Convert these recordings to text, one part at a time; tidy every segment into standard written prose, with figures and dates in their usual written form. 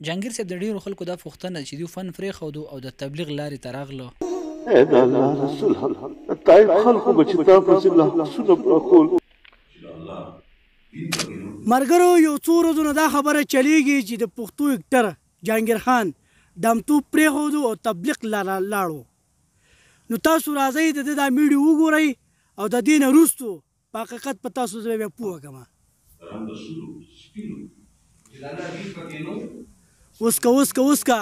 جهانګیر صاحب د ډیرو خلکو دا پوښتنه ده چې دیو فن پریښودو او د تبلیغ لارې ته راغلو. اې د الله رسوله! د طائف خلکو به چې تا پسې لاسونه پرخول. مرګرو یو څو ورځو نه دا خبره چلیږي چې د پښتو اکټر جهانګیر خان ډمتوب پریښودو او تبلیغ له لاړو نو تاسو راځئ د ده دا ویډیو وګورئ او د دې نه وروسته په حقیقت په تاسو زه بیا پوه کړم. وسکه وسکه وسکه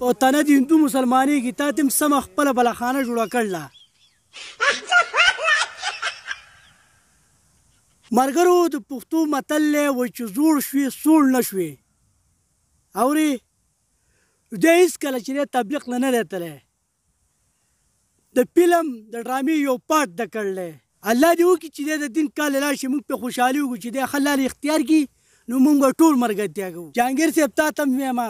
او تنه دې هندو مسلمانېږي تا ته هم سمه خپله بلاخانه جوړه کړله. مرګرو د پښتو متل دی وایي چې زوړ شوې سوړ نه شوې اورې دی هیڅکله چې دی تبلیغ له نه دی تللی د فلم د ډرامې یو پارټ د کړل دی. الله دې وکړي چې دی د دین کار له لاړ شي موږ پرې خوشحالي وکړو چې دی ښه لار اختیار کړي نو موږ به ټول ملګرتیا کوو. جهانګیر صاحب تاته هم وایم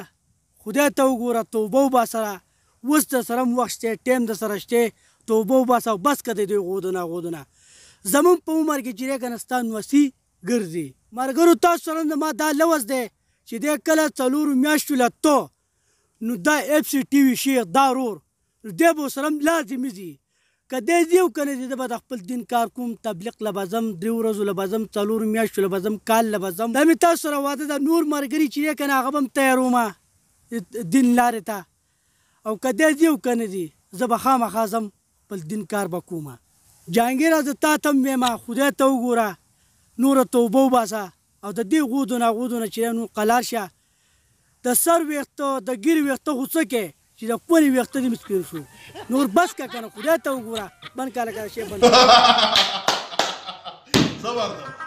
خدای ته وګوره توبه وباسه اوس درسره هم وخت شته ټایم درسره شته توبه وباسه او بس که د دې غودو ناغودو نه زموږ په عمر کې چې دی کنه ستا نوسي ګرځي. مرګرو تاسو سره هم زما دا لوظ دی چې دی کله څلورو میاشتو له ته نو دا اېف سي ټي وي شیخ دا رور نو دی به ورسره هم لازمي ځي که دی ځي او که نه ځي زه به د خپل دین کار کوم تبلیغ له به ځم درې ورځو له به ځم څلورو میاشتو له به ځم کال له به ځم دا مې تاسو سره وعده ده نور مرګري چې دی که نه هغه به هم تیاروم دین لارې ته او که دی ځي او که نه ځي زه به خامخا ځم خپل دین کار به کوم. جهانګیره زه تاته هم وایم خدای ته وګوره نوره توبه وباسه او د دې غودو ناغودو نه چې دی نور قلار شه د سر ویښته د ږیرې ویښته خو څه کې چې د کونې ویښته دې سپین شو نور بس که کنه خدای ته وګوره بند کړه لکه شی بند. زبردست.